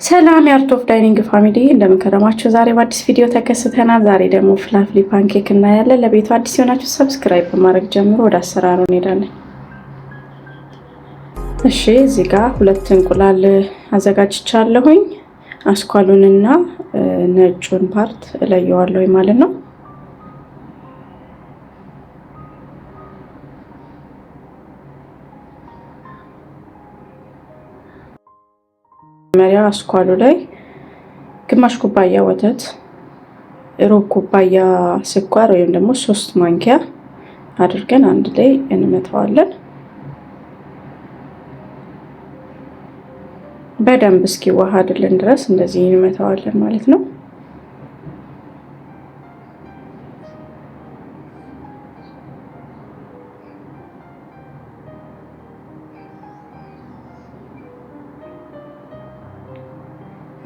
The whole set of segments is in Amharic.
ሰላም የ Art of Dining family፣ እንደምን ከረማችሁ? ዛሬ በአዲስ ቪዲዮ ተከስተናል። ዛሬ ደግሞ fluffy pancake እናያለን። ለቤቱ አዲስ የሆናችሁ subscribe በማድረግ ጀምሮ ወደ አሰራሩ እንሄዳለን። እሺ፣ እዚህ ጋር ሁለት እንቁላል አዘጋጅቻለሁኝ። አስኳሉንና ነጩን part እለየዋለሁ ማለት ነው። መጀመሪያ አስኳሉ ላይ ግማሽ ኩባያ ወተት፣ ሩብ ኩባያ ስኳር ወይም ደግሞ 3 ማንኪያ አድርገን አንድ ላይ እንመተዋለን። በደንብ እስኪዋሃድልን ድረስ እንደዚህ እንመተዋለን ማለት ነው።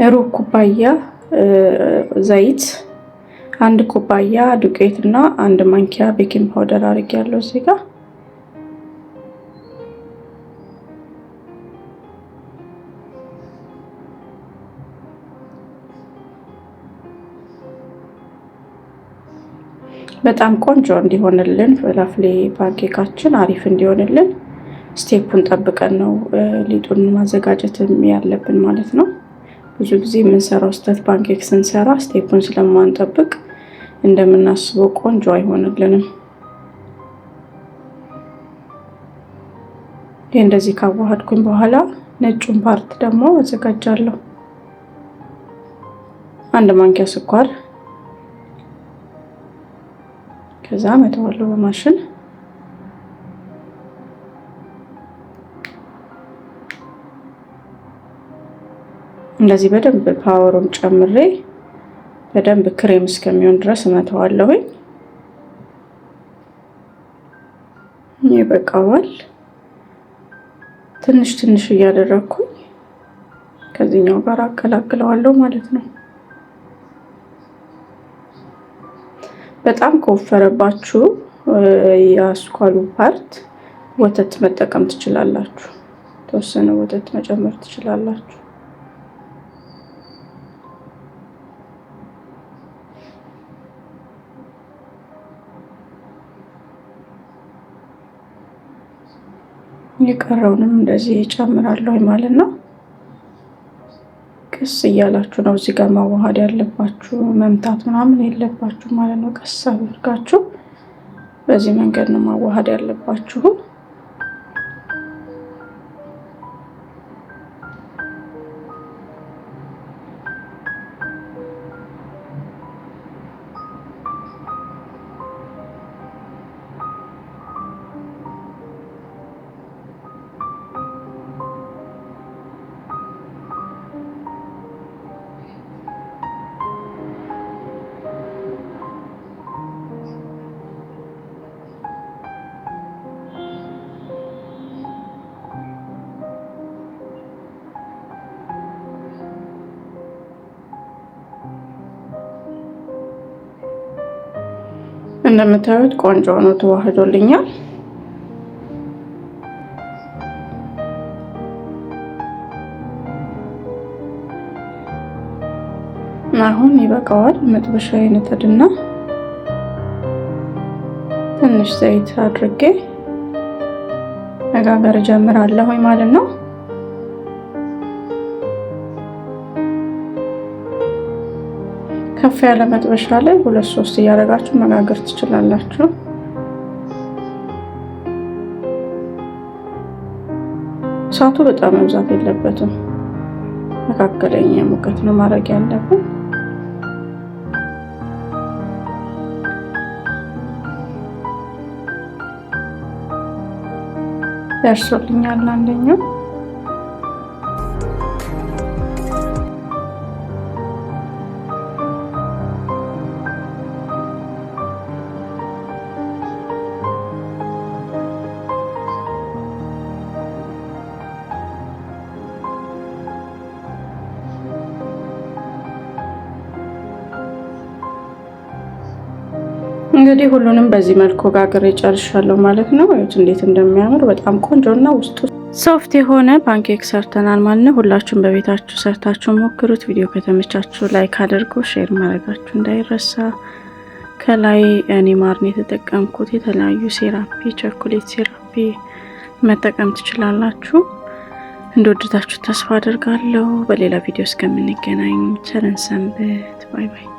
ሩብ ኩባያ ዘይት፣ 1 ኩባያ ዱቄት እና 1 ማንኪያ baking powder አድርጌያለሁ እዚህ ጋር። በጣም ቆንጆ እንዲሆንልን፣ fluffy pancake ኣችን አሪፍ እንዲሆንልን step ኡን ጠብቀን ነው ሊጡን ማዘጋጀት ያለብን ማለት ነው። ብዙ ጊዜ የምንሰራው ስህተት pancake ስንሰራ step ኡን ስለማንጠብቅ እንደምናስበው ቆንጆ አይሆንልንም። ይህ እንደዚህ ካዋሃድኩኝ በኋላ ነጩን part ደግሞ አዘጋጃለሁ። 1 ማንኪያ ስኳር፣ ከዛ መተዋለሁ በማሽን። እንደዚህ በደንብ power ኡን ጨምሬ በደንብ ክሬም እስከሚሆን ድረስ እመተዋለሁኝ። ይበቃዋል። ትንሽ ትንሽ እያደረግኩኝ ከዚህኛው ጋር አቀላቅለዋለሁ ማለት ነው። በጣም ከወፈረባችሁ የአስኳሉ part ወተት መጠቀም ትችላላችሁ። የተወሰነ ወተት መጨመር ትችላላችሁ። የቀረውንም እንደዚህ እጨምራለሁ ማለት ነው። ቀስ እያላችሁ ነው እዚህ ጋር ማዋሃድ ያለባችሁ፣ መምታት ምናምን የለባችሁ ማለት ነው። ቀስ አድርጋችሁ በዚህ መንገድ ነው ማዋሃድ ያለባችሁ። እንደምታዩት ቆንጆ ሆኖ ተዋህዶልኛል። አሁን ይበቃዋል። መጥበሻዬን እጥድና ትንሽ ዘይት አድርጌ መጋገር እጀምራለሁ ማለት ነው። ከፍ ያለ መጥበሻ ላይ ሁለት ሶስት እያደረጋችሁ መጋገር ትችላላችሁ። እሳቱ በጣም መብዛት የለበትም። መካከለኛ ሙቀት ነው ማድረግ ያለብን። ደርሶልኛል አንደኛው። እንግዲህ ሁሉንም በዚህ መልኩ ጋግሬ ጨርሻለሁ ማለት ነው። እዩት እንዴት እንደሚያምር፣ በጣም ቆንጆ እና ውስጡ Soft የሆነ pancake ሰርተናል ማለት ነው። ሁላችሁም በቤታችሁ ሰርታችሁ ሞክሩት። ቪዲዮ ከተመቻችሁ like አድርጉ፣ share ማድረጋችሁ እንዳይረሳ። ከላይ እኔ ማርን የተጠቀምኩት፣ የተለያዩ syrup፣ chocolate syrup መጠቀም ትችላላችሁ። እንደወደዳችሁ ተስፋ አድርጋለሁ። በሌላ ቪዲዮ እስከምንገናኝ ቸር እንሰንብት። Bye bye።